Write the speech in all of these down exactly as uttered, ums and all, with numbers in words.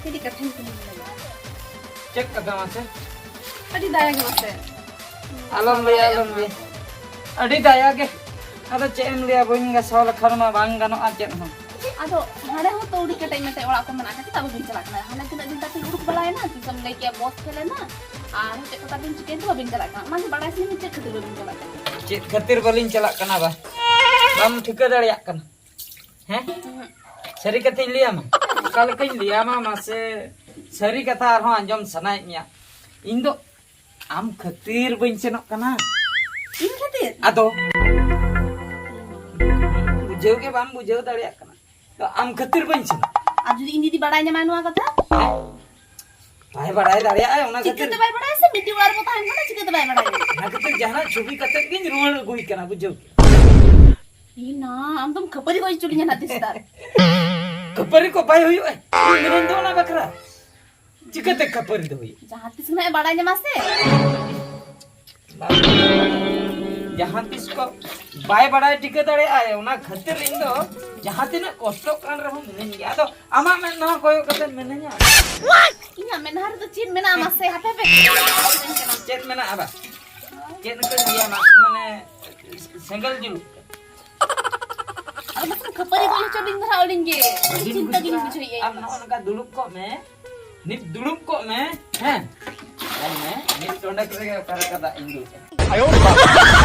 ᱢᱤᱫᱴᱤᱡ ᱠᱟᱛᱷᱟᱧ ᱠᱩᱞᱤ ᱢᱮᱭᱟ᱾ ᱪᱮᱫ ᱠᱟᱛᱷᱟ ᱢᱟᱥᱮ? ᱟᱹᱰᱤ ᱫᱟᱭᱟ ᱜᱮ ᱢᱟᱥᱮ᱾ ᱟᱞᱚᱢ ᱞᱟᱹᱭᱟ, ᱟᱞᱚᱢ ᱞᱟᱹᱭᱟ᱾ ᱟᱹᱰᱤ ᱫᱟᱭᱟ ᱜᱮ᱾ ᱟᱫᱚ ᱪᱮᱫ ᱮᱢ ᱞᱟᱹᱭᱟ, ᱵᱟᱹᱧ ᱜᱟᱥᱟᱣ ᱞᱮᱠᱷᱟᱱ ᱢᱟ ᱵᱟᱝ ᱜᱟᱱᱚᱜᱼᱟ ᱪᱮᱫ ᱦᱚᱸ᱾ ᱟᱫᱚ ᱱᱚᱰᱮ ᱦᱚᱸ ᱛᱚ ᱟᱹᱰᱤ ᱠᱮᱴᱮᱡ ᱢᱮᱴᱮᱡ ᱚᱲᱟᱜ ᱠᱚ ᱢᱮᱱᱟᱜ ᱠᱷᱟᱹᱛᱤᱨ ᱟᱵᱚ ᱵᱚᱱ ᱪᱟᱞᱟᱜ ᱠᱟᱱᱟ᱾ ᱦᱟᱱᱮ ᱛᱤᱱᱟᱹᱜ ᱫᱤᱱ ᱛᱟᱯᱮ ᱩᱰᱩᱠ ᱵᱟᱲᱟᱭᱮᱱᱟ, ᱛᱤᱥᱮᱢ ᱞᱟᱹᱭ ᱠᱮᱜᱼᱟ ᱵᱚᱥ ᱯᱷᱮᱞ ᱮᱱᱟ, ᱟᱨ ᱪᱮᱫ ᱠᱚ ᱛᱟᱵᱤᱱ ᱪᱤᱠᱟᱹᱭᱮᱱ ᱛᱮ ᱵᱟᱵᱤᱱ ᱪᱟᱞᱟᱜ ᱠᱟᱱᱟ? ᱚᱱᱟᱜᱮ ᱵᱟᱲᱟᱭ ᱥᱟᱱᱟᱧᱟ ᱪᱮᱫ ᱠᱷᱟᱹᱛᱤᱨ ᱵᱟᱵᱤᱱ ᱪᱟᱞᱟᱜ ᱠᱟᱱᱟ? ᱪᱮᱫ ᱠᱷᱟᱹᱛᱤᱨ ᱵᱟᱹᱞᱤᱧ ᱪᱟᱞᱟᱜ ᱠᱟᱱᱟ ᱵᱟ? ᱵᱟᱢ ᱴᱷᱤᱠᱟᱹ ᱫᱟᱲᱮᱭᱟᱜ ᱠᱟᱱᱟ? ᱦᱮᱸ? ᱥᱟᱹᱨᱤ ᱠᱟᱛᱷᱟᱧ ᱞᱟᱹᱭᱟᱢᱟ? ᱚᱠᱟ ᱞᱮᱠᱟᱧ ᱞᱟᱹᱭᱟᱢᱟ ᱢᱟᱥᱮ? ᱥᱟᱹᱨᱤ ᱠᱟᱛᱷᱟ ᱟᱨᱦᱚᱸ ᱟᱸᱡᱚᱢ ᱥᱟᱱᱟᱭᱮᱫ ᱢᱮᱭᱟ? ᱤᱧ ᱫᱚ ᱟᱢ ᱠᱷᱟᱹᱛᱤᱨ ᱵᱟᱹᱧ ᱥᱮᱱᱚᱜ ᱠᱟᱱᱟ᱾ ᱤᱧ ᱠᱷᱟᱹᱛᱤᱨ? ᱟᱫᱚ ᱵᱩᱡᱷᱟᱹᱣ ᱜᱮ ᱵᱟᱢ ᱵᱩᱡᱷᱟᱹᱣ ᱫᱟᱲᱮᱭᱟᱜ ᱠᱟᱱᱟ᱾ ᱛᱚ ᱟᱢ ᱠᱷᱟᱹᱛᱤᱨ ᱵᱟᱹᱧ ᱥᱮᱱᱚᱜ᱾ ᱟᱨ ᱡᱩᱫᱤ ᱤᱧ ᱫᱤᱫᱤ ᱵᱟᱲᱟᱭ ᱧᱟᱢᱟᱭ ᱱᱚᱣᱟ ᱠᱟᱛᱷᱟ? ᱵᱟᱭ ᱵᱟᱲᱟᱭ ᱫᱟᱲᱮᱭᱟᱜᱼᱟ ᱚᱱᱟ ᱠᱷᱟᱹᱛᱤᱨ᱾ ᱪᱤᱠᱟᱹᱛᱮ ᱵᱟᱭ ᱵᱟᱲᱟᱭᱟ ᱥᱮ? ᱢᱤᱫᱴᱤᱡ ᱚᱲᱟᱜ ᱨᱮᱵᱚ ᱛᱟᱦᱮᱱ ᱠᱟᱱᱟ, ᱪᱤᱠᱟᱹᱛᱮ ᱵᱟᱭ ᱵᱟᱲᱟᱭᱟ? ᱚᱱᱟ ᱠᱷᱟᱹᱛᱤᱨ ᱡᱟᱦᱟᱱᱟᱜ ᱪᱷᱚᱵᱤ ᱠᱟᱛᱮ ᱜᱤᱧ ᱨᱩᱣᱟᱹᱲ ᱟᱹᱜᱩᱭ ᱠᱟᱱᱟ, ᱵᱩᱡᱷᱟᱹᱣ ᱠᱮᱫ᱾ ᱤᱧ ᱱᱟ, ᱟᱢ ᱫᱚᱢ ᱠᱷᱟᱹᱯᱟᱹᱨᱤ ᱜᱚᱡ ᱦᱚᱪᱚ ᱞᱤᱧᱟ ᱱᱟᱜ ᱛᱤᱥ ᱛᱟᱨ᱾ ᱠᱷᱟᱹᱯᱟᱹᱨᱤ ᱠᱚ ᱵᱟᱭ ᱦᱩᱭᱩᱜᱼᱟ᱾ ᱤᱧ ᱢᱤᱱᱟᱹᱧ ᱫᱚ ᱚᱱᱟ ᱵᱟᱠᱷᱨᱟ᱾ ᱪᱤᱠᱟᱹᱛᱮ ᱠᱷᱟᱹᱯᱟᱹᱨᱤ ᱫᱚ ᱦᱩᱭᱩᱜᱼᱟ? ᱡᱟᱦᱟᱸ ᱛᱤᱥ ᱜᱮ ᱱᱟᱜ ᱮ ᱵᱟᱲᱟᱭ ᱧᱟᱢᱟ ᱥᱮ᱾ ᱡᱟᱦᱟᱸ ᱛᱤᱥ ᱠᱚ ᱵᱟᱭ ᱵᱟᱲᱟᱭ ᱴᱷᱤᱠᱟᱹ ᱫᱟᱲᱮᱭᱟᱜᱼᱟᱭ, ᱚᱱᱟ ᱠᱷᱟᱹᱛᱤᱨ ᱤᱧ ᱫᱚ ᱡᱟᱦᱟᱸ ᱛᱤᱱᱟᱹᱜ ᱠᱚᱥᱴᱚᱜ ᱠᱟᱱ ᱨᱮᱦᱚᱸ ᱢᱤᱱᱟᱹᱧ ᱜᱮᱭᱟ᱾ ᱟᱫᱚ ᱟᱢᱟᱜ ᱢᱮᱫ ᱱᱟᱦᱟ ᱠᱚᱭᱚᱜ ᱠᱟᱛᱮ ᱢᱤᱱᱟᱹᱧᱟ᱾ ᱤᱧᱟᱜ ᱢᱮᱫᱦᱟ ᱨᱮᱫᱚ ᱪᱮᱫ ᱢᱮᱱᱟᱜᱼᱟ ᱢᱟᱥᱮ? ᱦᱟᱯᱮ ᱦᱟᱯᱮ᱾ ᱪᱮᱫ ᱢᱮᱱᱟᱜᱼᱟ ᱵᱟ? ᱪᱮᱫ ᱞᱮᱠᱟᱧ ᱞᱟᱹᱭᱟ ᱢᱟ? ᱢᱟᱱᱮ ᱥᱮᱸᱜᱮᱞ ᱡᱩᱞᱩᱜ ᱠᱟᱱᱟ᱾ ᱟᱫᱚ ᱵᱟᱠᱷᱟᱱ ᱠᱷᱟᱹᱯᱟᱹᱨᱤ ᱜᱚᱡ ᱦᱚᱪᱚ ᱞᱤᱧ ᱫᱚ ᱦᱟᱸᱜ ᱟᱹᱞᱤᱧ ᱜᱮ᱾ ᱟᱹᱰᱤ ᱪᱤᱱᱛᱟᱹ ᱜᱮᱞᱤᱧ ᱵᱩᱡᱷᱟᱹᱣᱮᱫᱼᱟ᱾ ᱟᱨ ᱱᱚᱜᱼᱚ ᱱᱚᱝᱠᱟ ᱫᱩᱲᱩᱵ ᱠᱚᱜ ᱢᱮ, ᱱᱤᱛ ᱫᱩᱲᱩᱵ ᱠᱚᱜ ᱢᱮ, ᱦᱮᱸ? ᱧᱮᱞ ᱢᱮ, ᱢᱤᱫ ᱴᱚᱸᱰᱮᱠ ᱨᱮᱜᱮ ᱚᱠᱟ ᱞᱮᱠᱟ ᱫᱟᱜ ᱤᱧ ᱫᱩᱞ ᱠᱟᱜᱼᱟ᱾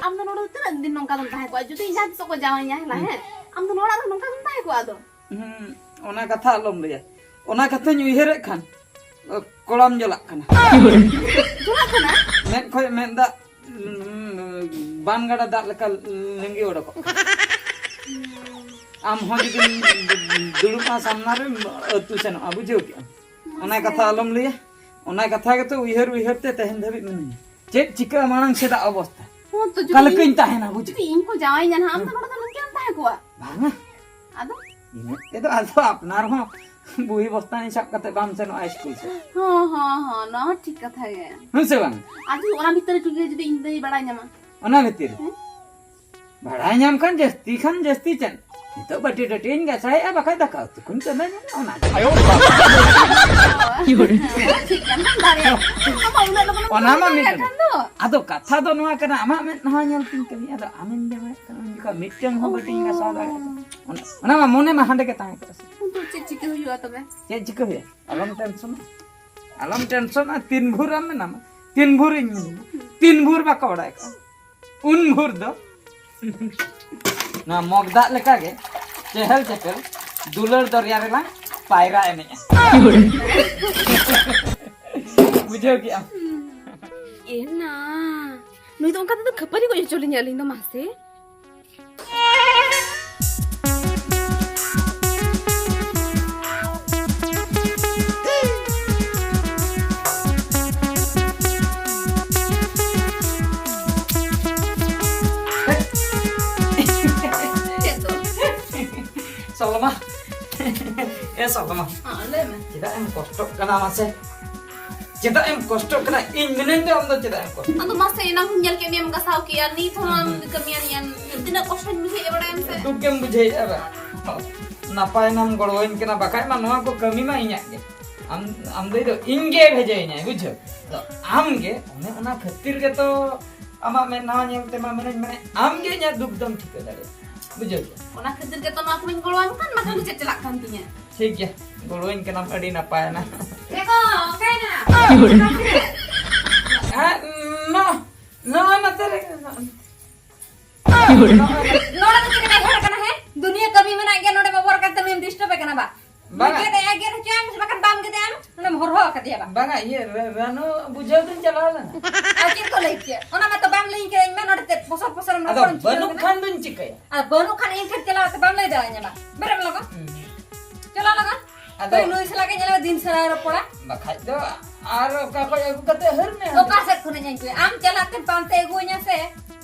ᱟᱢ ᱫᱚ ᱱᱚᱰᱮ ᱫᱚ ᱛᱤᱱᱟᱹᱜ ᱫᱤᱱ ᱱᱚᱝᱠᱟ ᱫᱚᱢ ᱛᱟᱦᱮᱸ ᱠᱚᱜᱼᱟ? ᱡᱩᱫᱤ ᱤᱧ ᱡᱟᱦᱟᱸ ᱛᱤᱥᱚᱜ ᱠᱚ ᱡᱟᱶᱟᱭᱤᱧᱟ, ᱦᱮᱞᱟ, ᱦᱮᱸ? ᱟᱢ ᱫᱚ ᱱᱚᱣᱟ ᱚᱲᱟᱜ ᱨᱮ ᱱᱚᱝᱠᱟ ᱫᱚᱢ ᱛᱟᱦᱮᱸ ᱠᱚᱜᱼᱟ ᱟᱫᱚ? ᱦᱩᱸ, ᱚᱱᱟ ᱠᱟᱛᱷᱟ ᱟᱞᱚᱢ ᱞᱟᱹᱭᱟ᱾ ᱚᱱᱟ ᱠᱟᱛᱷᱟᱧ ᱩᱭᱦᱟᱹᱨᱮᱫ ᱠᱷᱟᱱ, ᱠᱚᱲᱟᱢ ᱡᱚᱞᱟᱜ ᱠᱟᱱᱟ᱾ ᱪᱟᱞᱟᱜ ᱠᱟᱱᱟ? ᱢᱮᱫ ᱠᱷᱚᱡ ᱢᱮᱫ ᱫᱟᱜ, ᱩᱸ, ᱵᱟᱱ ᱜᱟᱰᱟ ᱫᱟᱜ ᱞᱮᱠᱟ ᱞᱤᱸᱜᱤ ᱚᱰᱚᱠᱚᱜ ᱠᱟᱱᱟ᱾ ᱟᱢ ᱦᱚᱸ ᱡᱩᱫᱤᱢ ᱫᱩᱲᱩᱵᱼᱟ ᱥᱟᱢᱱᱟ ᱨᱮ, ᱟᱹᱛᱩ ᱥᱮᱱᱚᱜᱼᱟ, ᱵᱩᱡᱷᱟᱹᱣ ᱠᱮᱜᱼᱟᱢ? ᱚᱱᱟ ᱠᱟᱛᱷᱟ ᱟᱞᱚᱢ ᱞᱟᱹᱭᱟ᱾ ᱚᱱᱟ ᱠᱟᱛᱷᱟ ᱜᱮᱛᱚ ᱩᱭᱦᱟᱹᱨ ᱩᱭᱦᱟᱹᱨ ᱛᱮ ᱛᱮᱦᱮᱧ ᱫᱷᱟᱹᱵᱤᱡ ᱢᱤᱱᱟᱹᱧᱟ᱾ ᱪᱮᱫ ᱪᱤᱠᱟᱹᱜᱼᱟ ᱢᱟᱲᱟᱝ ᱥᱮᱫᱟᱜ ᱚᱵᱚᱥᱛᱟ? ᱦᱚᱸ, ᱛᱚ ᱚᱠᱟ ᱡᱩᱫᱤ ᱞᱮᱠᱟᱧ ᱤᱧ, ᱛᱟᱦᱮᱱᱟ, ᱵᱩᱡᱷᱟᱹᱣ? ᱡᱩᱫᱤ ᱤᱧ ᱠᱚ ᱡᱟᱶᱟᱭᱤᱧᱟ ᱱᱟᱦᱟᱜ, ᱟᱢ ᱫᱚ ᱱᱚᱰᱮ ᱫᱚ ᱱᱤᱝᱠᱟᱹᱢ ᱛᱟᱦᱮᱸ ᱠᱚᱜᱼᱟ? ᱵᱟᱝᱟ᱾ ᱟᱫᱚ? ᱤᱱᱟᱹᱜ ᱛᱮᱫᱚ ᱟᱫᱚ ᱟᱯᱱᱟᱨ ᱦᱚᱸ ᱵᱩᱦᱤ ᱵᱚᱥᱛᱟᱱᱤ ᱥᱟᱵ ᱠᱟᱛᱮ ᱵᱟᱢ ᱥᱮᱱᱚᱜᱼᱟ ᱥᱠᱩᱞ ᱥᱮᱫ᱾ ᱦᱚᱸ, ᱦᱚᱸ, ᱦᱚᱸ, ᱱᱚᱣᱟ ᱦᱚᱸ ᱴᱷᱤᱠ ᱠᱟᱛᱷᱟ ᱜᱮ᱾ ᱦᱮᱸ ᱥᱮ ᱵᱟᱝ? ᱟᱫᱚ ᱚᱱᱟ ᱵᱷᱤᱛᱟᱹᱨ ᱨᱮ ᱪᱩᱠᱤ ᱡᱩᱫᱤ ᱤᱧ ᱫᱟᱹᱭ ᱵᱟᱲᱟᱭ ᱧᱟᱢᱟ? ᱚᱱᱟ ᱵᱷᱤᱛᱤᱨ ᱨᱮ? ᱦᱮᱸ? ᱵᱟᱲᱟᱭ ᱧᱟᱢ ᱠᱷᱟᱱ ᱡᱟᱹᱥᱛᱤ ᱠᱷᱟᱱ ᱡᱟᱹᱥᱛᱤ ᱪᱮᱫ? ᱱᱤᱛᱚᱜ ᱵᱟᱹᱴᱤ ᱴᱟᱹᱴᱤᱭᱟᱹᱧ ᱜᱟᱥᱟᱭᱮᱫᱼᱟ, ᱵᱟᱠᱷᱟᱡ ᱫᱟᱠᱟ ᱩᱛᱩ ᱠᱚᱧ ᱪᱚᱸᱫᱟᱧ ᱚᱱᱟ᱾ ᱴᱷᱤᱠ ᱜᱮᱭᱟ, ᱫᱟᱲᱮᱭᱟᱜ᱾ ᱟᱢ ᱢᱟ ᱩᱱᱟᱹᱜ ᱞᱚᱜᱚᱱ ᱮᱢ ᱚᱱᱟ ᱢᱟ ᱫᱟᱲᱮᱭᱟᱜ ᱢᱤᱫᱴᱮᱱ᱾ ᱠᱷᱟᱱ ᱫᱚ᱾ ᱟᱫᱚ ᱠᱟᱛᱷᱟ ᱫᱚ ᱱᱚᱣᱟ ᱠᱟᱱᱟ, ᱟᱢᱟᱜ ᱢᱮᱫ ᱦᱚᱸ ᱧᱮᱞ ᱛᱤᱧ ᱠᱟᱹᱢᱤ, ᱟᱫᱚ ᱟᱢᱮᱢ ᱡᱟᱶᱟᱭᱚᱜ ᱠᱟᱱᱟ, ᱩᱱ ᱡᱚᱠᱷᱚᱱ ᱢᱤᱫᱴᱮᱱ ᱦᱚᱸ ᱵᱟᱹᱴᱤᱧ ᱜᱟᱥᱟᱣ ᱫᱟᱲᱮᱭᱟᱜᱼᱟ᱾ ᱚᱱᱟ, ᱚᱱᱟ ᱢᱟ ᱢᱚᱱᱮ ᱢᱟ ᱦᱟᱸᱰᱮ ᱜᱮ ᱛᱟᱦᱮᱸ ᱠᱚᱜᱼᱟ ᱥᱮ᱾ ᱩᱱ ᱫᱚ ᱪᱮᱫ ᱪᱤᱠᱟᱹ ᱦᱩᱭᱩᱜᱼᱟ ᱛᱚᱵᱮ? ᱪᱮᱫ ᱪᱤᱠᱟᱹ ᱦᱩᱭᱩᱜᱼᱟ? ᱟᱞᱚᱢ ᱴᱮᱱᱥᱚᱱᱟ, ᱟᱞᱚᱢ ᱴᱮᱱᱥᱚᱱᱟ, ᱛᱤᱱ ᱵᱷᱳᱨ ᱟᱢ ᱢᱮᱱᱟᱢᱟ, ᱛᱤᱱ ᱵᱷᱳᱨ ᱤᱧ ᱢᱮᱱᱟᱢᱟ, ᱛᱤᱱ ᱵᱷᱳᱨ ᱵᱟᱠᱚ ᱵᱟᱲᱟᱭ ᱠᱚᱜᱼᱟ᱾ ᱩᱱ ᱵᱷᱳᱨ ᱫᱚ ᱱᱚᱣᱟ ᱢᱚᱜᱽ ᱫᱟᱜ ᱞᱮᱠᱟᱜᱮ ᱪᱮᱦᱮᱞ ᱪᱮᱯᱮᱞ ᱫᱩᱞᱟᱹᱲ ᱫᱚᱨᱭᱟ ᱨᱮᱞᱟᱝ ᱯᱟᱭᱨᱟ ᱮᱱᱮᱡᱼᱟ᱾ ᱵᱩᱡᱷᱟᱹᱣ ᱠᱮᱜᱼᱟᱢ? ᱮ ᱱᱟ, ᱱᱩᱭ ᱫᱚ ᱚᱱᱠᱟ ᱛᱮᱫᱚ ᱠᱷᱟᱹᱯᱟᱹᱨᱤ ᱜᱚᱡ ᱦᱚᱪᱚ ᱞᱤᱧᱟ ᱟᱹᱞᱤᱧ ᱫᱚ, ᱢᱟᱥᱮ᱾ ᱪᱮᱫ ᱫᱚ? ᱥᱚᱞᱢᱟ᱾ ᱮ ᱥᱚᱞᱢᱟ᱾ ᱦᱮᱸ, ᱞᱟᱹᱭ ᱢᱮ᱾ ᱪᱮᱫᱟᱜ ᱮᱢ ᱠᱚᱥᱴᱚᱜ ᱠᱟᱱᱟ ᱢᱟᱥᱮ? ᱪᱮᱫᱟᱜ ᱮᱢ ᱠᱚᱥᱴᱚᱜ ᱠᱟᱱᱟ? ᱤᱧ ᱢᱤᱱᱟᱹᱧ ᱫᱚ, ᱟᱢ ᱫᱚ ᱪᱮᱫᱟᱜ ᱮᱢ ᱠᱚᱥᱴᱚᱜ ᱠᱟᱱᱟ? ᱟᱫᱚ ᱢᱟᱥᱮ, ᱮᱱᱟᱝ ᱦᱚᱸᱧ ᱧᱮᱞ ᱠᱮᱫ ᱢᱮᱭᱟᱢ ᱜᱟᱥᱟᱣ ᱠᱮᱜᱼᱟ, ᱱᱤᱛ ᱦᱚᱸ ᱟᱢ ᱠᱟᱹᱢᱤᱭᱟᱱ ᱜᱮᱭᱟᱢ᱾ ᱛᱤᱱᱟᱹᱜ ᱠᱚᱥᱴᱚᱧ ᱵᱩᱡᱷᱟᱹᱣᱮᱫᱼᱟ ᱵᱟᱲᱟᱭᱟᱢ ᱥᱮ? ᱫᱩᱠ ᱜᱮᱢ ᱵᱩᱡᱷᱟᱹᱣᱮᱫᱼᱟ ᱵᱟᱝ? ᱱᱟᱯᱟᱭ ᱱᱟᱢ ᱜᱚᱲᱚᱣᱟᱹᱧ ᱠᱟᱱᱟ, ᱵᱟᱠᱷᱟᱡ ᱢᱟ ᱱᱚᱣᱟ ᱠᱚ ᱠᱟᱹᱢᱤ ᱢᱟ ᱤᱧᱟᱹᱜ ᱜᱮ᱾ ᱟᱢ, ᱟᱢ ᱫᱟᱹᱭ ᱫᱚ ᱤᱧ ᱜᱮ ᱵᱷᱮᱡᱟᱭᱤᱧᱟᱭ, ᱵᱩᱡᱷᱟᱹᱣ? ᱟᱫᱚ ᱟᱢ ᱜᱮ, ᱚᱱᱮ ᱚᱱᱟ ᱠᱷᱟᱹᱛᱤᱨ ᱜᱮᱛᱚ ᱟᱢᱟᱜ ᱢᱮᱫ ᱱᱟᱣᱟ ᱧᱮᱞ ᱛᱮᱢᱟ ᱢᱮᱱᱟᱧ ᱢᱮᱱᱮ, ᱟᱢ ᱜᱮ ᱤᱧᱟᱹᱜ ᱫᱩᱠ ᱫᱚᱢ ᱴᱷᱤᱠᱟᱹ ᱫᱟᱲᱮᱭᱟᱜᱼᱟ, ᱵᱩᱡᱷᱟᱹᱣ ᱠᱮᱫ? ᱚᱱᱟ ᱠᱷᱟᱹᱛᱤᱨ ᱜᱮᱛᱚ ᱱᱚᱣᱟ ᱠᱚᱧ ᱜᱚᱲᱚᱣᱟᱢ ᱠᱟᱱ, ᱵᱟᱠᱷᱟᱱ ᱫᱚ ᱪᱮᱫ ᱪᱟᱞᱟᱜ ᱠᱟᱱ ᱛᱤᱧᱟᱹ? ᱴᱷᱤᱠ ᱜᱮᱭᱟ, ᱜᱚᱲᱚᱣᱟᱹᱧ ᱠᱟᱱᱟᱢ, ᱟᱹᱰᱤ ᱱᱟᱯᱟᱭᱮᱱᱟ᱾ ᱮ ᱜᱚ, ᱚᱠᱟᱭᱮᱱᱟ? ᱦᱮᱸ, ᱱᱚ-, ᱱᱚᱜᱼᱚᱭ ᱱᱚᱛᱮ ᱨᱮ, ᱱᱚᱜᱼᱚᱭ᱾ ᱱᱚᱰᱮ ᱫᱚ ᱪᱮᱫ ᱞᱮᱠᱟ ᱦᱮᱡ ᱟᱠᱟᱱᱟ, ᱦᱮᱸ? ᱫᱩᱱᱤᱭᱟᱹ ᱠᱟᱹᱢᱤ ᱢᱮᱱᱟᱜ ᱜᱮᱭᱟ, ᱱᱚᱰᱮ ᱵᱚᱵᱚᱨ ᱠᱟᱛᱮ ᱱᱩᱭᱮᱢ disturb ᱮ ᱠᱟᱱᱟ, ᱵᱟ? ᱵᱟᱝᱟ᱾ ᱜᱮᱫ ᱮᱭᱟ, ᱜᱮᱫ ᱦᱚᱪᱚᱭᱟᱢ, ᱥᱮ ᱵᱟᱠᱷᱟᱱ ᱵᱟᱢ ᱜᱮᱫᱮᱭᱟ ᱟᱢ? ᱱᱚᱰᱮᱢ ᱦᱚᱨᱦᱚ ᱟᱠᱟᱫᱮᱭᱟ, ᱵᱟ? ᱵᱟᱝᱟ, ᱤᱭᱟᱹ, ᱨᱟ-, ᱨᱟᱱᱩ ᱵᱩᱡᱷᱟᱹᱣ ᱫᱚᱧ ᱪᱟᱞᱟᱣ ᱞᱮᱱᱟ᱾ ᱟᱨ ᱪᱮᱫ ᱠᱚ ᱞᱟᱹᱭ ᱠᱮᱫ? ᱚᱱᱟ ᱢᱟᱛᱚ ᱵᱟᱢ ᱞᱟᱹᱭᱟᱹᱧ ᱠᱟᱱᱟ, ᱤᱧ ᱢᱟ ᱱᱚᱰᱮ ᱛᱮ ᱯᱚᱥᱚᱨ ᱯᱚᱥᱚᱨᱮᱢ ᱟᱫᱚ ᱨᱚᱯᱚᱲ ᱦᱚᱪᱚᱧ ᱵᱟᱹᱱᱩᱜ ᱠᱟᱱᱟ᱾ ᱠᱷᱟᱱ ᱫᱚᱧ ᱪᱤᱠᱟᱹᱭᱟ? ᱟᱨ ᱵᱟᱹᱱᱩᱜ ᱠᱷᱟᱱ ᱤᱧ ᱴᱷᱮᱱ ᱪᱟᱞᱟᱣ ᱠᱟᱛᱮ ᱵᱟᱢ ᱞᱟᱹᱭ ᱫᱟᱲᱮᱭᱟᱹᱧᱟ, ᱵᱟ? ᱵᱮᱨᱮᱢ ᱞᱚᱜᱚᱱ᱾ ᱦᱩᱸ᱾ ᱪᱟᱞᱟᱣ ᱞᱚᱜᱚᱱ᱾ ᱟᱫᱚ ᱛᱚ ᱱᱩᱭ ᱥᱟᱞᱟᱜ ᱜᱮ ᱧᱮᱞ ᱢᱮ, ᱫᱤᱱ ᱥᱟᱨᱟᱭ ᱨᱚᱯᱚᱲᱟ᱾ ᱵᱟᱠᱷᱟᱡ ᱫᱚ ᱟᱨ ᱚᱠᱟ ᱠᱷᱚᱡ ᱟᱹᱜᱩ ᱠᱟᱛᱮ ᱦᱟᱹᱨ ᱢᱮ? ᱚᱠᱟ ᱥᱮᱫ ᱠᱷᱚᱱᱤᱧ ᱟᱹᱜᱩᱭᱟ? ᱟᱢ ᱪᱟᱞᱟᱜ ᱛᱮᱢ ᱯᱟᱱᱛᱮ ᱟᱹᱜᱩᱣᱟᱹᱧᱟ ᱥᱮ?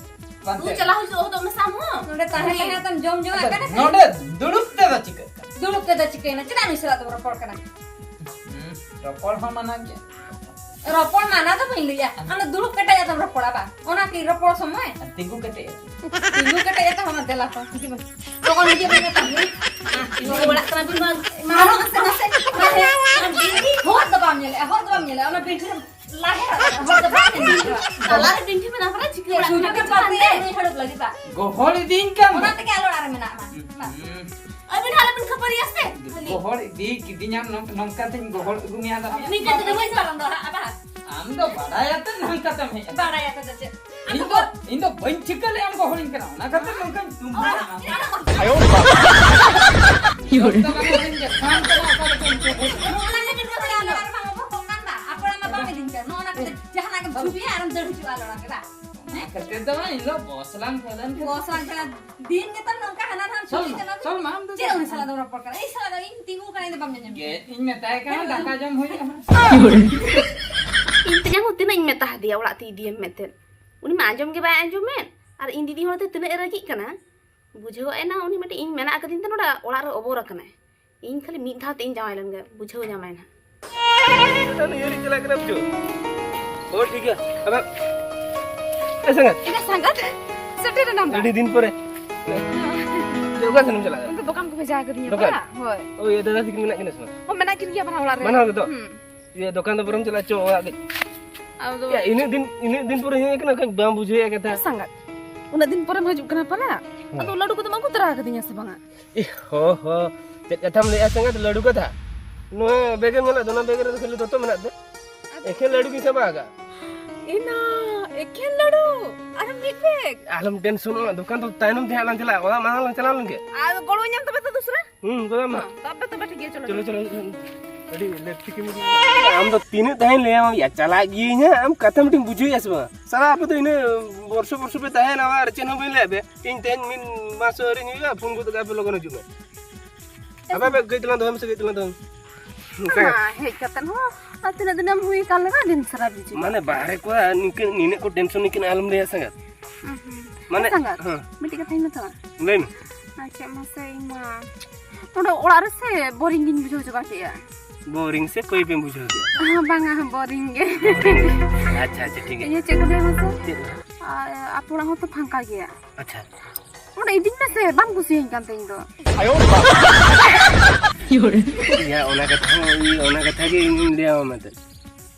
ᱯᱟᱱᱛᱮ᱾ ᱩᱱ ᱪᱟᱞᱟᱣ ᱦᱤᱡᱩᱜ ᱦᱚᱫᱚᱜ ᱢᱮᱥᱟ ᱢᱚ᱾ ᱱᱚᱰᱮ ᱛᱟᱦᱮᱸ ᱛᱟᱦᱮᱸ ᱛᱟᱢ ᱡᱚᱢ ᱡᱚᱝ ᱟᱜ ᱠᱟᱱᱟ᱾ ᱱᱚᱰᱮ ᱫᱩᱲᱩᱵ ᱛᱮᱫᱚ ᱪᱤᱠᱟᱹᱜ ᱠᱟᱱᱟ? ᱫᱩᱲᱩᱵ ᱛᱮᱫᱚ ᱪᱤᱠᱟᱹᱭᱮᱱᱟ? ᱪᱮᱫᱟᱜ ᱱᱩᱭ ᱥᱟᱞᱟᱜ ᱫᱚᱢ ᱨᱚᱯᱚᱲ ᱠᱟᱱᱟ? ᱦᱩᱸ, ᱨᱚᱯᱚᱲ ᱦᱚᱸ ᱢᱟᱱᱟ ᱜᱮᱭᱟ᱾ ᱨᱚᱯᱚᱲ ᱢᱟᱱᱟ ᱫᱚ ᱵᱟᱹᱧ ᱞᱟᱹᱭᱟ᱾ ᱟᱢ ᱫᱚ ᱫᱩᱲᱩᱵ ᱠᱮᱴᱮᱡ ᱟᱛᱮᱢ ᱨᱚᱯᱚᱲᱟ ᱵᱟ? ᱚᱱᱟ ᱠᱤ ᱨᱚᱯᱚᱲ ᱥᱚᱢᱚᱭ? ᱟᱨ ᱛᱤᱸᱜᱩ ᱠᱮᱴᱮᱡ ᱟᱛᱮ᱾ ᱛᱤᱸᱜᱩ ᱠᱮᱴᱮᱡ ᱟᱛᱮ ᱦᱚᱸ ᱫᱮᱞᱟ ᱛᱚ᱾ ᱦᱤᱡᱩᱜ ᱢᱮ᱾ ᱛᱚᱠᱷᱚᱱ ᱦᱤᱡᱩᱜ ᱢᱮ ᱢᱮᱛᱟᱢ ᱠᱟᱹᱱᱟᱹᱧ᱾ ᱛᱤᱸᱜᱩ ᱵᱟᱲᱟᱜ ᱠᱟᱱᱟ ᱵᱤᱱ ᱵᱟᱝ? ᱢᱟᱨᱚ ᱱᱟᱥᱮ ᱱᱟᱥᱮ᱾ ᱦᱚᱨ ᱫᱚ ᱵᱟᱢ ᱧᱮᱞᱮᱜᱼᱟ, ᱦᱚᱨ ᱫᱚ ᱵᱟᱢ ᱧᱮᱞᱮᱜᱼᱟ᱾ ᱚᱱᱟ ᱵᱤᱱᱴᱷᱤ ᱨᱮ ᱞᱟᱦᱮ ᱨᱟᱠᱟᱵ, ᱦᱚᱨ ᱫᱚ ᱵᱟᱢ ᱧᱮᱞᱮᱜᱼᱟ᱾ ᱛᱟᱞᱟ ᱨᱮ ᱵᱤᱱᱴᱷᱤ ᱢᱮᱱᱟᱜᱼᱟ, ᱯᱟᱞᱮ ᱪᱤᱠᱟᱹ ᱵᱟᱲᱟᱜ ᱥᱩᱡᱩᱜ ᱠᱟᱱᱟ? ᱜᱮ ᱵᱟᱯᱮ ᱱᱩᱭ ᱦᱟᱹᱲᱩᱵ ᱞᱟᱹᱜᱤᱫ ᱵᱟ? ᱜᱚᱦᱚᱲ ᱤᱫᱤᱧ ᱠᱟᱱ ᱫᱚ᱾ ᱚᱱᱟ ᱛᱮᱜᱮ ᱟᱞᱚ ᱚᱲᱟᱜ ᱨᱮ ᱢᱮᱱᱟᱜ ᱢᱟ᱾ ᱦᱩᱸ᱾ ᱟᱹᱵᱤᱱ ᱦᱟᱸᱜ ᱟᱞᱚᱵᱤᱱ ᱠᱷᱟᱹᱯᱟᱹᱨᱤᱭᱟ ᱥᱮ᱾ ᱜᱚᱦᱚᱲ ᱤᱫᱤ ᱠᱤᱫᱤᱧᱟᱢ, ᱱᱚᱝ-, ᱱᱚᱝᱠᱟ ᱛᱮᱧ ᱜᱚᱦᱚᱲ ᱟᱹᱜᱩ ᱢᱮᱭᱟ ᱫᱚ᱾ ᱱᱤᱝᱠᱟᱹ ᱛᱮᱫᱚ ᱵᱟᱹᱧ ᱯᱟᱨᱚᱢ ᱫᱚ ᱦᱟᱸᱜ, ᱟᱵᱟ᱾ ᱟᱢ ᱫᱚ ᱵᱟᱲᱟᱭ ᱟᱛᱮ ᱱᱚᱝᱠᱟ ᱛᱮᱢ ᱦᱮᱡ ᱟᱠᱟᱱᱟ᱾ ᱵᱟᱲᱟᱭ ᱟᱛᱮ ᱫᱚ ᱪᱮᱫ? ᱤᱧ ᱫᱚ, ᱤᱧ ᱫᱚ ᱵᱟᱹᱧ ᱴᱷᱤᱠᱟᱹ ᱞᱮᱫᱼᱟ ᱟᱢ ᱜᱚᱦᱚᱲᱤᱧ ᱠᱟᱱᱟ, ᱚᱱᱟ ᱠᱷᱟᱹᱛᱤᱨ ᱱᱚᱝᱠᱟᱧ ᱛᱩᱢᱵᱩ ᱚᱲᱟᱜ, ᱟᱠᱟᱱᱟ᱾ ᱚᱲᱟᱜ᱾ ᱟᱭᱳ ᱵᱟᱵᱟ᱾ ᱱᱚᱝᱠᱟ ᱵᱟᱝ ᱦᱩᱭᱩᱜ ᱜᱮᱭᱟ, ᱥᱟᱱ ᱠᱟᱱᱟ, ᱚᱠᱟ ᱞᱮᱠᱟᱢ ᱪᱮᱫ ᱦᱮᱡ ᱮᱱᱟ? ᱚᱱᱟ ᱠᱷᱟᱹᱛᱤᱨ ᱛᱮ ᱵᱟᱝ ᱟᱵᱚ ᱦᱚᱯᱚᱱ ᱠᱟᱱ ᱵᱟ, ᱟᱯᱚᱲᱟ ᱢᱟ ᱵᱟᱢ ᱤᱫᱤᱧ ᱠᱟᱱ᱾ ᱱᱚᱜᱼᱚ ᱱᱟ ᱠᱷᱟᱹᱛᱤᱨ ᱡᱟᱦᱟᱱᱟᱜ ᱜᱮᱢ ᱪᱷᱩᱵᱤᱭᱟ ᱟᱨᱮᱢ ᱫᱟᱹᱲ ᱦᱤᱡᱩᱜᱼᱟ ᱟᱞᱮ ᱚᱲᱟᱜ ᱨᱮ, ᱵᱟ? ᱚᱱᱟ ᱠᱷᱟᱹᱛᱤᱨ ᱫᱚ ᱵᱟᱝ, ᱤᱧ ᱫᱚ ᱵᱚᱥ ᱞᱟᱝ ᱠᱷᱮᱞᱮᱱ ᱠᱷᱟᱹᱛᱤᱨ᱾ ᱵᱚᱥ ᱞᱟᱝ ᱠᱷᱮᱞᱟ᱾ ᱫᱤᱱ ᱜᱮᱛᱟᱢ ᱱᱚᱝᱠᱟ ᱦᱟᱱᱟ ᱱᱟᱣᱟ ᱥᱚᱞ ᱪᱷᱩᱵᱤ ᱢᱟ, ᱪᱟᱞᱟᱣ ᱥᱚᱞ ᱢᱟ, ᱟᱢ ᱫᱚ ᱪᱮᱫ ᱪᱟᱞᱟᱜ ᱩᱱᱤ ᱢᱮ᱾ ᱥᱟᱞᱟᱜ ᱫᱚᱢ ᱨᱚᱯᱚᱲ ᱠᱟᱱᱟ? ᱤᱧ ᱥᱟᱞᱟᱜ ᱫᱚ ᱤᱧ ᱛᱤᱸᱜᱩ ᱠᱟᱱᱟ, ᱤᱧ ᱫᱚ ᱵᱟᱢ ᱧᱮᱞ ᱧᱟᱢ ᱜᱮ ᱠᱟᱱᱟ᱾ ᱤᱧ ᱢᱮᱛᱟᱭ ᱠᱟᱱᱟ, ᱦᱮᱸ᱾ ᱫᱟᱠᱟ ᱡᱚᱢ ᱦᱩᱭᱩᱜᱼᱟ᱾ ᱤᱧ ᱛᱮᱧᱟᱝ ᱦᱚᱸ ᱛᱤᱱᱟᱹᱜ ᱤᱧ ᱢᱮᱛᱟ ᱦᱟᱫᱮᱭᱟ ᱚᱲᱟᱜ ᱛᱮ ᱤᱫᱤᱭᱮᱢ ᱢᱮᱱᱛᱮ, ᱩᱱᱤ ᱢᱟ ᱟᱸᱡᱚᱢ ᱜᱮ ᱵᱟᱭ ᱟᱸᱡᱚᱢᱮᱫ᱾ ᱟᱨ ᱤᱧ ᱫᱤᱫᱤ ᱦᱚᱲ ᱛᱮ ᱛᱤᱱᱟᱹᱜ ᱮ ᱨᱟᱹᱜᱤᱜ ᱠᱟᱱᱟ, ᱵᱩᱡᱷᱟᱹᱣ ᱮᱱᱟ ᱩᱱᱤ ᱢᱤᱫᱴᱤᱡ ᱤᱧ ᱢᱮᱱᱟᱜ ᱟᱠᱟᱫᱤᱧ ᱛᱮ ᱱᱚᱰᱮ ᱚᱲᱟᱜ ᱨᱮ ᱚᱵᱚᱨ ᱟᱠᱟᱱᱟᱭ᱾ ᱤᱧ ᱠᱷᱟᱹᱞᱤ ᱢᱤᱫ ᱫᱷᱟᱣ ᱛᱮ ᱤᱧ ᱡᱟᱶᱟᱭ ᱞᱮᱱ ᱜᱮ, ᱵᱩᱡᱷᱟᱹᱣ ᱧᱟᱢᱟᱭ ᱱᱟᱦᱟᱜ᱾ ᱢᱤᱫᱴᱟᱝ ᱤᱭᱟᱹ ᱞᱤᱧ ᱪᱟᱞᱟᱜ ᱠᱟᱱᱟ ᱵᱩᱡᱷᱟᱹᱣ᱾ ᱦᱳᱭ, ᱴᱷᱤᱠ ᱜᱮᱭᱟ᱾ ᱟᱵᱟᱨ, ᱮ ᱥᱟᱸᱜᱟᱛ᱾ ᱮᱱᱟ ᱥᱟᱸᱜᱟᱛ? ᱥᱮᱴᱮᱨ ᱮᱱᱟᱢ ᱵᱟ? ᱟᱹᱰᱤ ᱫᱤᱱ ᱯᱚᱨᱮ᱾ ᱡᱮ, ᱚᱠᱟ ᱥᱮᱱ ᱮᱢ ᱪᱟᱞᱟᱜ ᱠᱟᱱᱟ? ᱚᱱᱛᱮ ᱫᱚᱠᱟᱱ ᱠᱚᱯᱮ ᱡᱟ ᱠᱟᱫᱤᱧᱟ ᱫᱚᱠᱟᱱ? ᱵᱟ? ᱦᱳᱭ᱾ ᱳᱭ, ᱫᱟᱫᱟ ᱛᱟᱹᱠᱤᱱ ᱢᱮᱱᱟᱜ ᱠᱤᱱᱟ ᱥᱮ ᱵᱟᱝ? ᱦᱚᱸ, ᱢᱮᱱᱟᱜ ᱠᱤᱱ ᱜᱮᱭᱟ ᱵᱟᱱᱟ ᱚᱲᱟᱜ ᱨᱮ᱾ ᱵᱟᱱᱟ ᱦᱚᱲ ᱜᱮᱛᱚ? ᱦᱩᱸ᱾ ᱤᱭᱟᱹ, ᱫᱚᱠᱟᱱ ᱫᱚ ᱵᱚᱨᱚᱢ ᱪᱟᱞᱟᱜ ᱪᱚ ᱚᱲᱟᱜ ᱜᱮ᱾ ᱟᱫᱚ ᱭᱟ, ᱤᱱᱟᱹᱜ ᱫᱤᱱ, ᱤᱱᱟᱹᱜ ᱫᱤᱱ ᱯᱚᱨᱮ ᱦᱮᱡ ᱠᱟᱱᱟ, ᱠᱟᱹᱡ ᱵᱟᱢ ᱵᱩᱡᱷᱟᱹᱣᱮᱫ ᱠᱟᱛᱷᱟ᱾ ᱥᱟᱸᱜᱟᱛ, ᱩᱱᱟᱹᱜ ᱫᱤᱱ ᱯᱚᱨᱮᱢ ᱦᱤᱡᱩᱜ ᱠᱟᱱᱟ ᱯᱟᱞᱟ? ᱦᱮᱸ᱾ ᱟᱫᱚ ᱞᱟᱹᱰᱩ ᱠᱚᱫᱚᱢ ᱟᱹᱜᱩ ᱛᱚᱨᱟ ᱟᱠᱟᱫᱤᱧᱟ ᱥᱮ ᱵᱟᱝᱟ? ᱤᱦ, ᱦᱚ, ᱦᱚ, ᱪᱮᱫ ᱠᱟᱛᱷᱟᱢ ᱞᱟᱹᱭᱮᱜᱼᱟ ᱥᱟᱸᱜᱟᱛ, ᱞᱟᱹᱰᱩ ᱠᱟᱛᱷᱟ? ᱱᱚᱣᱟ ᱵᱮᱜᱽ ᱮᱢ ᱧᱮᱞᱮᱫ ᱫᱚ, ᱚᱱᱟ ᱵᱮᱜᱽ ᱨᱮᱫᱚ ᱠᱷᱟᱹᱞᱤ ᱫᱚᱛᱚ ᱢᱮᱱᱟᱜ ᱛᱮ? ᱮᱠᱷᱮᱱ ᱞᱟᱹᱰᱩ ᱜᱤᱧ ᱥᱟᱵ ᱟᱠᱟᱫ᱾ ᱤᱱᱟ, ᱮᱠᱷᱮᱱ ᱞᱟᱹᱰᱩ? ᱟᱨ ᱢᱤᱫ ᱵᱮᱜᱽ? ᱟᱞᱚᱢ ᱴᱮᱱᱥᱚᱱᱚᱜᱼᱟ, ᱫᱚᱠᱟᱱ ᱫᱚ ᱛᱟᱭᱱᱚᱢ ᱛᱮ ᱦᱟᱸᱜ ᱞᱟᱝ ᱪᱟᱞᱟᱜᱼᱟ, ᱚᱲᱟᱜ ᱢᱟᱲᱟᱝ ᱞᱟᱝ ᱪᱟᱞᱟᱣ ᱞᱮᱱ ᱜᱮ᱾ ᱟᱨ ᱜᱚᱲᱚ ᱧᱟᱢ ᱛᱚᱵᱮ ᱛᱚ ᱫᱚᱥᱨᱟ? ᱦᱩᱸ, ᱜᱚᱲᱚ ᱢᱟ᱾ ᱦᱚᱸ, ᱛᱚᱵᱮ ᱛᱚᱵᱮ ᱴᱷᱤᱠ ᱜᱮᱭᱟ, ᱪᱚᱞᱚ, ᱪᱚᱞᱚ, ᱪᱚᱞᱚ᱾ ᱪᱚᱞᱚ᱾ ᱟᱹᱰᱤ ᱞᱟᱹᱠᱛᱤ ᱠᱟᱹᱢᱤ ᱠᱟᱱᱟ᱾ ᱟᱢ ᱫᱚ ᱛᱤᱱᱟᱹᱜ ᱫᱷᱟᱣᱤᱧ ᱞᱟᱹᱭᱟᱢᱟ, ᱭᱟ, ᱪᱟᱞᱟᱜ ᱜᱤᱭᱟᱹᱧ ᱦᱟᱸᱜ, ᱟᱢ ᱠᱟᱛᱷᱟ ᱢᱤᱫᱴᱮᱱ ᱵᱩᱡᱷᱟᱹᱣᱮᱫᱼᱟ ᱥᱮ ᱵᱟᱝ? ᱥᱟᱞᱟ, ᱟᱯᱮ ᱫᱚ ᱤᱱᱟᱹ ᱵᱚᱨᱥᱚ ᱵᱚᱨᱥᱚ ᱯᱮ ᱛᱟᱦᱮᱱᱟ, ᱟᱵᱟᱨ ᱪᱮᱫ ᱦᱚᱸ ᱵᱟᱹᱧ ᱞᱟᱹᱭᱟᱫ ᱯᱮ᱾ ᱤᱧ ᱛᱮᱦᱮᱧ ᱢᱤᱫ ᱢᱟᱥ ᱟᱹᱣᱨᱤᱧ ᱦᱩᱭᱩᱜᱼᱟ, ᱯᱷᱳᱱ ᱜᱚᱫ ᱠᱟᱜᱼᱟ ᱯᱮ, ᱞᱚᱜᱚᱱ ᱦᱤᱡᱩᱜ ᱢᱮ᱾ ᱟᱯᱮ, ᱟᱯᱮ, ᱠᱟᱹᱡ ᱛᱟᱞᱟᱝ ᱫᱚᱦᱚᱭ ᱢᱮᱥᱮ, ᱠᱟᱹᱡ ᱛᱟᱞᱟᱝ ᱫᱚᱦᱚᱭ ᱢᱮ᱾ ᱢᱟ, ᱦᱮᱡ ᱠᱟᱛᱮ ᱦᱚᱸ ᱟᱨ ᱛᱤᱱᱟᱹᱜ ᱫᱤᱱᱮᱢ ᱦᱩᱭ ᱟᱠᱟᱱ ᱞᱮᱠᱟ, ᱫᱤᱱ ᱥᱟᱨᱟ ᱵᱤᱡᱤ᱾ ᱢᱟᱱᱮ, ᱵᱟᱦᱨᱮ ᱠᱚ ᱱᱤᱝᱠᱟᱹ, ᱱᱤᱱᱟᱹᱜ ᱠᱚ ᱴᱮᱱᱥᱚᱱ ᱠᱟᱱᱟ, ᱟᱞᱚᱢ ᱞᱟᱹᱭᱟ ᱥᱟᱸᱜᱟᱛ᱾ ᱦᱩᱸ, ᱦᱩᱸ᱾ ᱢᱟᱱᱮ, ᱥᱟᱸᱜᱟᱛ, ᱦᱮᱸ᱾ ᱢᱤᱫᱴᱤᱡ ᱠᱟᱛᱷᱟᱧ ᱢᱮᱛᱟᱢᱟ᱾ ᱞᱟᱹᱭ ᱢᱮ᱾ ᱟᱪᱪᱷᱟ, ᱢᱟᱥᱮ, ᱤᱧ ᱢᱟ ᱱᱚᱰᱮ ᱚᱲᱟᱜ ᱨᱮ ᱥᱮ ᱵᱳᱨᱤᱝ ᱜᱤᱧ ᱵᱩᱡᱷᱟᱹᱣ ᱪᱟᱵᱟ ᱠᱮᱜᱼᱟ᱾ ᱵᱳᱨᱤᱝ ᱥᱮ ᱠᱚᱭ ᱯᱮᱢ ᱵᱩᱡᱷᱟᱹᱣ ᱠᱮᱜᱼᱟ? ᱦᱮᱸ, ᱵᱟᱝᱟ, ᱵᱳᱨᱤᱝ ᱜᱮ᱾ ᱟᱪᱪᱷᱟ, ᱟᱪᱪᱷᱟ, ᱴᱷᱤᱠ ᱜᱮᱭᱟ᱾ ᱤᱭᱟᱹ, ᱪᱮᱫ ᱠᱚ ᱞᱟᱹᱭᱟ ᱢᱟᱥᱮ? ᱪᱮᱫ? ᱟᱨ ᱟᱯᱮ ᱚᱲᱟᱜ ᱦᱚᱸ ᱛᱚ ᱯᱷᱟᱸᱠᱟ ᱜᱮᱭᱟ᱾ ᱟᱪᱪᱷᱟ᱾ ᱚᱸᱰᱮ ᱤᱫᱤᱧ ᱢᱮᱥᱮ, ᱵᱟᱢ ᱠᱩᱥᱤᱭᱟᱹᱧ ᱠᱟᱱ ᱛᱮ ᱤᱧ ᱫᱚ᱾ ᱭᱟ, ᱚᱱᱟ ᱠᱟᱛᱷᱟ ᱦᱚᱸ, ᱚᱱᱟ ᱠᱟᱛᱷᱟ ᱜᱮ ᱤᱧ ᱞᱟᱹᱭᱟᱢᱟ ᱢᱮᱱᱛᱮ᱾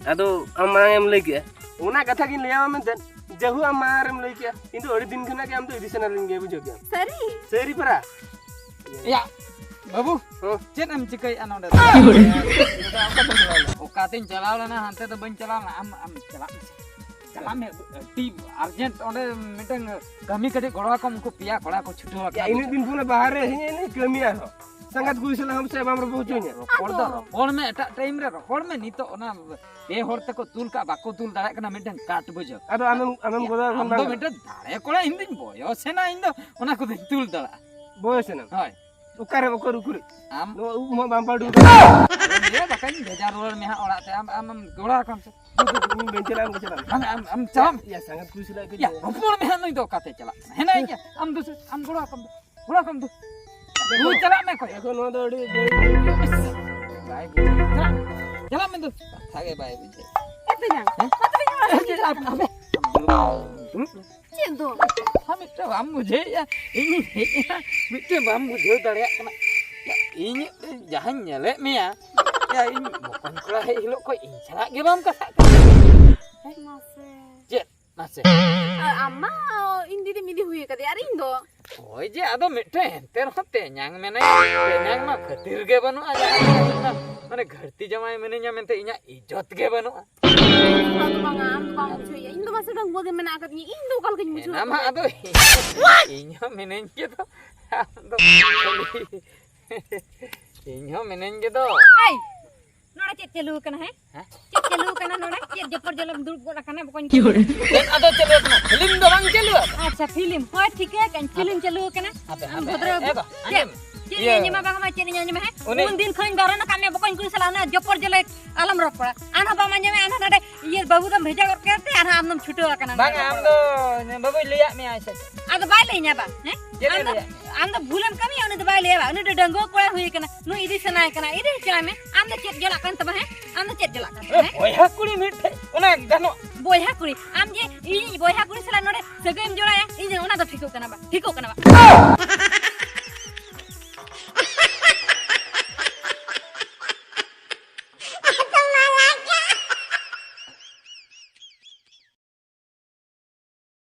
ᱟᱫᱚ ᱟᱢ ᱢᱟᱲᱟᱝ ᱮᱢ ᱞᱟᱹᱭ ᱠᱮᱜᱼᱟ᱾ ᱚᱱᱟ ᱠᱟᱛᱷᱟ ᱜᱤᱧ ᱞᱟᱹᱭᱟᱢᱟ ᱢᱮᱱᱛᱮ, ᱡᱟᱹᱦᱩ ᱟᱢ ᱢᱟᱲᱟᱝ ᱨᱮᱢ ᱞᱟᱹᱭ ᱠᱮᱜᱼᱟ᱾ ᱤᱧ ᱫᱚ ᱟᱹᱰᱤ ᱫᱤᱱ ᱠᱷᱚᱱᱟᱜ ᱜᱮ ᱟᱢ ᱫᱚ ᱤᱫᱤ ᱥᱟᱱᱟ ᱞᱤᱧ ᱜᱮ, ᱵᱩᱡᱷᱟᱹᱣ ᱠᱮᱜᱼᱟᱢ᱾ ᱥᱟᱹᱨᱤ? ᱥᱟᱹᱨᱤ ᱯᱟᱨᱟ᱾ ᱭᱟ, ᱵᱟᱹᱵᱩ, ᱦᱚᱸ᱾ ᱪᱮᱫ ᱮᱢ ᱪᱤᱠᱟᱹᱭᱮᱫᱼᱟ ᱱᱚᱰᱮ ᱫᱚ? ᱚᱠᱟᱛᱮᱧ ᱪᱟᱞᱟᱣ ᱞᱮᱱᱟ, ᱦᱟᱱᱛᱮ ᱫᱚ ᱵᱟᱹᱧ ᱪᱟᱞᱟᱣ ᱞᱮᱱᱟ᱾ ᱟᱢ, ᱟᱢ ᱪᱟᱞᱟᱜ ᱢᱮᱥᱮ᱾ ᱪᱟᱞᱟᱜ ᱢᱮ, ᱟᱹᱰᱤ urgent ᱚᱸᱰᱮ ᱢᱤᱫᱴᱟᱝ ᱠᱟᱹᱢᱤ ᱠᱟᱹᱴᱤᱡ ᱜᱚᱲᱚ ᱟᱠᱚᱢ, ᱩᱱᱠᱩ ᱯᱮᱭᱟ ᱠᱚᱲᱟ ᱠᱚ ᱪᱷᱩᱴᱟᱹᱣ ᱭᱟ, ᱟᱠᱟᱱᱟ᱾ ᱤᱱᱟᱹᱜ ᱫᱤᱱ ᱠᱷᱚᱱᱟᱜ ᱵᱟᱦᱨᱮ ᱦᱮᱡ ᱮᱱᱟᱹᱧ, ᱠᱟᱹᱢᱤ ᱟᱨᱦᱚᱸ᱾ ᱥᱟᱸᱜᱟᱛ ᱠᱩᱲᱤ ᱥᱟᱞᱟᱜ ᱦᱚᱸ ᱥᱮ ᱵᱟᱢ ᱨᱚᱯᱚᱲ ᱦᱚᱪᱚᱧᱟ᱾ ᱨᱚᱯᱚᱲ ᱫᱚ ᱟᱫᱚ ᱨᱚᱯᱚᱲ ᱢᱮ, ᱮᱴᱟᱜ time ᱨᱮ ᱨᱚᱯᱚᱲ ᱢᱮ᱾ ᱱᱤᱛᱚᱜ ᱚᱱᱟ ᱯᱮ ᱦᱚᱲ ᱛᱮᱠᱚ ᱛᱩᱞ ᱠᱟᱜ, ᱵᱟᱠᱚ ᱛᱩᱞ ᱫᱟᱲᱮᱭᱟᱜ ᱠᱟᱱᱟ ᱢᱤᱫᱴᱟᱝ ᱠᱟᱴ, ᱵᱩᱡᱷᱟᱹᱣ᱾ ᱟᱫᱚ ᱟᱢᱮᱢ, ᱟᱢᱮᱢ ᱜᱚᱫᱟ ᱟᱢ ᱠᱷᱟᱱ ᱫᱚ ᱵᱟᱝ ᱢᱤᱫᱴᱟᱝ ᱫᱟᱲᱮ ᱠᱚᱲᱟ, ᱤᱧ ᱫᱩᱧ ᱵᱚᱭᱚᱥ ᱮᱱᱟ, ᱤᱧ ᱫᱚ ᱚᱱᱟ ᱠᱚᱫᱚᱧ ᱛᱩᱞ ᱫᱟᱲᱮᱭᱟᱜᱼᱟ᱾ ᱵᱚᱭᱚᱥ ᱮᱱᱟᱢ? ᱦᱳᱭ᱾ ᱚᱠᱟᱨᱮ, ᱚᱠᱚᱭ ᱩᱠᱩᱨ? ᱟᱢ ᱱᱚᱣᱟ ᱩᱵ ᱦᱚᱸ ᱵᱟᱢ ᱯᱟᱹᱰᱩ᱾ ᱤᱭᱟᱹ, ᱵᱟᱠᱷᱟᱱ ᱵᱷᱮᱡᱟ ᱨᱩᱣᱟᱹᱲ ᱢᱮ ᱦᱟᱸᱜ ᱚᱲᱟᱜ ᱛᱮ᱾ ᱟᱢ, ᱟᱢᱮᱢ ᱜᱚᱲᱚ ᱟᱠᱚᱢ ᱥᱮ᱾ ᱤᱧ ᱵᱟᱹᱧ ᱪᱟᱞᱟᱜᱼᱟ, ᱟᱢ ᱜᱮ ᱪᱟᱞᱟᱜ ᱢᱮ᱾ ᱵᱟᱝ, ᱟᱢ, ᱟᱢ ᱪᱟᱞᱟᱜ ᱢᱮ᱾ ᱭᱟ, ᱥᱟᱸᱜᱟᱛ ᱠᱩᱲᱤ ᱥᱟᱞᱟᱜ ᱠᱟᱹᱡ ᱭᱟ, ᱨᱚᱯᱚᱲ ᱢᱮ ᱦᱟᱸᱜ, ᱱᱩᱭ ᱫᱚ ᱚᱠᱟᱛᱮ ᱪᱟᱞᱟᱜ ᱠᱟᱱᱟ? ᱦᱮᱱᱟᱭ ᱜᱮᱭᱟ, ᱟᱢ ᱫᱩ ᱥᱮ, ᱟᱢ ᱜᱚᱲᱚ ᱟᱠᱚᱢ ᱫᱚ᱾ ᱜᱚᱲᱚ ᱟᱠᱚᱢ ᱫᱚ᱾ ᱫᱩ ᱪᱟᱞᱟᱜ ᱢᱮ ᱚᱠᱚᱭ? ᱮᱠᱷᱚᱱ ᱱᱚᱣᱟ ᱫᱚ ᱟᱹᱰᱤ ᱵᱟᱭ ᱵᱩᱡᱷᱟᱹᱣ᱾ ᱪᱟᱞᱟᱜ, ᱪᱟᱞᱟᱜ ᱢᱮ ᱫᱩ᱾ ᱠᱟᱛᱷᱟ ᱜᱮ ᱵᱟᱭ ᱵᱩᱡᱷᱟᱹᱣ᱾ ᱦᱮᱸ? ᱪᱮᱫ ᱫᱚ? ᱠᱟᱛᱷᱟ ᱢᱤᱫᱴᱮᱱ ᱵᱟᱢ ᱵᱩᱡᱷᱟᱹᱣᱮᱫᱼᱟ᱾ ᱤᱧᱤᱧ ᱦᱮᱡ ᱮᱱᱟ, ᱢᱤᱫᱴᱮᱱ ᱵᱟᱢ ᱵᱩᱡᱷᱟᱹᱣ ᱫᱟᱲᱮᱭᱟᱜ ᱠᱟᱱᱟ᱾ ᱭᱟ, ᱤᱧ ᱡᱟᱦᱟᱸᱧ ᱧᱮᱞᱮᱫ ᱢᱮᱭᱟ, ᱭᱟ, ᱤᱧ ᱵᱚᱠᱚᱧ ᱠᱚᱲᱟ ᱦᱮᱡ ᱦᱤᱞᱳᱜ ᱠᱷᱚᱱ ᱤᱧ ᱥᱟᱞᱟᱜ ᱜᱮ ᱵᱟᱢ ᱠᱟᱛᱷᱟᱜ ᱠᱟᱱᱟ᱾ ᱢᱟᱥᱮ᱾ ᱪᱮᱫ? ᱢᱟᱥᱮ᱾ ᱟᱨ ᱟᱢ ᱢᱟ ᱤᱧ ᱫᱤᱫᱤᱢ ᱤᱫᱤ ᱦᱩᱭ ᱠᱟᱫᱮᱭᱟ, ᱟᱨ ᱤᱧ ᱫᱚ? ᱦᱳᱭ ᱡᱮ, ᱟᱫᱚ ᱢᱤᱫᱴᱮᱱ ᱮᱱᱛᱮ ᱨᱮᱦᱚᱸ ᱛᱮᱧᱟᱝ ᱢᱮᱱᱟᱭᱟ, ᱛᱮᱧᱟᱝ ᱢᱟ ᱠᱷᱟᱹᱛᱤᱨ ᱜᱮ ᱵᱟᱹᱱᱩᱜᱼᱟ, ᱡᱟᱦᱟᱸ ᱢᱟᱱᱮ ᱜᱷᱟᱹᱲᱛᱤ ᱡᱟᱶᱟᱭ ᱢᱤᱱᱟᱹᱧᱟ ᱢᱮᱱᱛᱮ ᱤᱧᱟᱜ ᱤᱡᱽᱡᱚᱛ ᱜᱮ ᱵᱟᱹᱱᱩᱜᱼᱟ᱾ ᱚᱱᱟ ᱫᱚ ᱵᱟᱝᱟ, ᱟᱢ ᱫᱚ ᱵᱟᱢ ᱵᱩᱡᱷᱟᱹᱣᱮᱭᱟ᱾ ᱤᱧ ᱫᱚ ᱢᱟᱥᱮ ᱰᱟᱺᱜᱩᱣᱟᱹ ᱜᱮ ᱢᱮᱱᱟᱜ ᱟᱠᱟᱫᱤᱧᱟ, ᱤᱧ ᱫᱚ ᱚᱠᱟ ᱞᱮᱠᱟᱧ ᱵᱩᱡᱷᱟᱹᱣ ᱮᱱᱟ ᱢᱟ ᱛᱟᱯᱮᱭᱟ? ᱟᱫᱚ ᱤᱧ ᱦᱚᱸ ᱢᱤᱱᱟᱹᱧ ᱜᱮᱫᱚ, ᱟᱢ ᱫᱚ ᱠᱷᱟᱹᱞᱤ ᱤᱧ ᱦᱚᱸ ᱢᱤᱱᱟᱹᱧ ᱜᱮᱫᱚ᱾ ᱮᱭ, ᱱᱚᱰᱮ ᱪᱮᱫ ᱪᱟᱹᱞᱩ ᱟᱠᱟᱱᱟ, ᱦᱮᱸ? ᱦᱮᱸ? ᱪᱮᱫ ᱪᱟᱹᱞᱩ ᱟᱠᱟᱱᱟ ᱱᱚᱰᱮ? ᱪᱮᱫ ᱡᱚᱯᱚᱨ ᱡᱚᱞᱚᱢ ᱫᱩᱲᱩᱵ ᱜᱚᱫ ᱟᱠᱟᱱᱟ, ᱵᱚᱠᱚᱧ ᱠᱩᱲᱤ? ᱪᱮᱫ ᱟᱫᱚ ᱪᱟᱹᱞᱩ ᱟᱠᱟᱱᱟ? ᱯᱷᱤᱞᱢ ᱫᱚ ᱵᱟᱝ ᱪᱟᱹᱞᱩ ᱟᱠᱟᱱᱟ? ᱟᱪᱪᱷᱟ, ᱯᱷᱤᱞᱢ᱾ ᱦᱳᱭ, ᱴᱷᱤᱠᱟᱹ ᱟᱠᱟᱫᱟᱹᱧ, ᱯᱷᱤᱞᱢ ᱪᱟᱹᱞᱩ ᱟᱠᱟᱱᱟ᱾ ᱦᱟᱯᱮ, ᱟᱢ ᱦᱟᱯᱮ, ᱵᱷᱚᱫᱨᱚ ᱮ ᱵᱟᱹᱵᱩ, ᱵᱟ, ᱪᱮᱫ? ᱟᱸᱡᱚᱢ ᱢᱮ᱾ ᱪᱮᱫ ᱤᱭᱟᱹ᱾ ᱤᱧ ᱟᱸᱡᱚᱢᱟ ᱵᱟᱝᱟ, ᱪᱮᱫ ᱤᱧ ᱟᱸᱡᱚᱢᱟ, ᱦᱮᱸ? ᱩᱱᱤ ᱩᱱ ᱫᱤᱱ ᱠᱷᱚᱱᱤᱧ ᱵᱟᱨᱚᱱ ᱟᱠᱟᱫ ᱢᱮᱭᱟ, ᱵᱚᱠᱚᱧ ᱠᱩᱲᱤ ᱥᱟᱞᱟᱜ ᱩᱱᱟᱹᱜ ᱡᱚᱯᱚᱨ ᱡᱚᱞᱚᱭ ᱟᱞᱚᱢ ᱨᱚᱯᱚᱲᱟ᱾ ᱟᱨᱦᱚᱸ ᱵᱟᱢ ᱟᱸᱡᱚᱢᱮᱫᱼᱟ, ᱟᱨᱦᱚᱸ ᱱᱚᱰᱮ ᱤᱭᱟᱹ ᱵᱟᱹᱵᱩ ᱫᱚᱢ ᱵᱷᱮᱡᱟ ᱜᱚᱫ ᱠᱟᱭᱟ ᱛᱮ ᱟᱨ ᱟᱢ ᱫᱚᱢ ᱪᱷᱩᱴᱟᱹᱣ ᱟᱠᱟᱱᱟ᱾ ᱵᱟᱝᱟ, ᱟᱢ ᱫᱚ ᱵᱟᱹᱵᱩᱭ ᱞᱟᱹᱭᱟᱫ ᱢᱮᱭᱟ ᱥᱮ ᱪᱮᱫ? ᱟᱫᱚ ᱵᱟᱭ ᱞᱟᱹᱭᱟᱹᱧᱟ ᱵᱟ, ᱦᱮᱸ? ᱪᱮᱫ ᱮ ᱟᱢ ᱫᱚ, ᱞᱟᱹᱭᱟᱫ ᱢᱮᱭᱟ? ᱟᱢ ᱫᱚ ᱵᱷᱩᱞᱮᱢ ᱠᱟᱹᱢᱤᱭᱟ, ᱩᱱᱤ ᱫᱚ ᱵᱟᱭ ᱞᱟᱹᱭᱟ ᱵᱟ᱾ ᱩᱱᱤ ᱫᱚ ᱰᱟᱺᱜᱩᱣᱟᱹ ᱠᱚᱲᱟ ᱦᱩᱭ ᱟᱠᱟᱱᱟ, ᱱᱩᱭ ᱤᱫᱤ ᱥᱟᱱᱟᱭᱮ ᱠᱟᱱᱟ, ᱤᱫᱤ ᱦᱚᱪᱚᱭ ᱢᱮ᱾ ᱟᱢ ᱫᱚ ᱪᱮᱫ ᱡᱚᱞᱟᱜ ᱠᱟᱱ ᱛᱟᱢᱟ, ᱦᱮᱸ? ᱟᱢ ᱫᱚ ᱪᱮᱫ ᱡᱚᱞᱟᱜ ᱠᱟᱱ ᱛᱟᱢᱟ, ᱦᱮᱸ? ᱵᱚᱭᱦᱟ ᱠᱩᱲᱤ ᱢᱤᱫ ᱴᱷᱮᱡ ᱚᱱᱟ ᱜᱟᱱᱚᱜ? ᱵᱚᱭᱦᱟ ᱠᱩᱲᱤ, ᱟᱢ ᱡᱮ ᱤᱧ ᱵᱚᱭᱦᱟ ᱠᱩᱲᱤ ᱥᱟᱞᱟᱜ ᱱᱚᱰᱮ ᱥᱟᱹᱜᱟᱹᱭᱮᱢ ᱡᱚᱲᱟᱭᱟ, ᱤᱧ ᱚᱱᱟ ᱫᱚ ᱴᱷᱤᱠᱚᱜ ᱠᱟᱱᱟ ᱵᱟ, ᱴᱷᱤᱠᱚᱜ ᱠᱟᱱᱟ ᱵᱟ᱾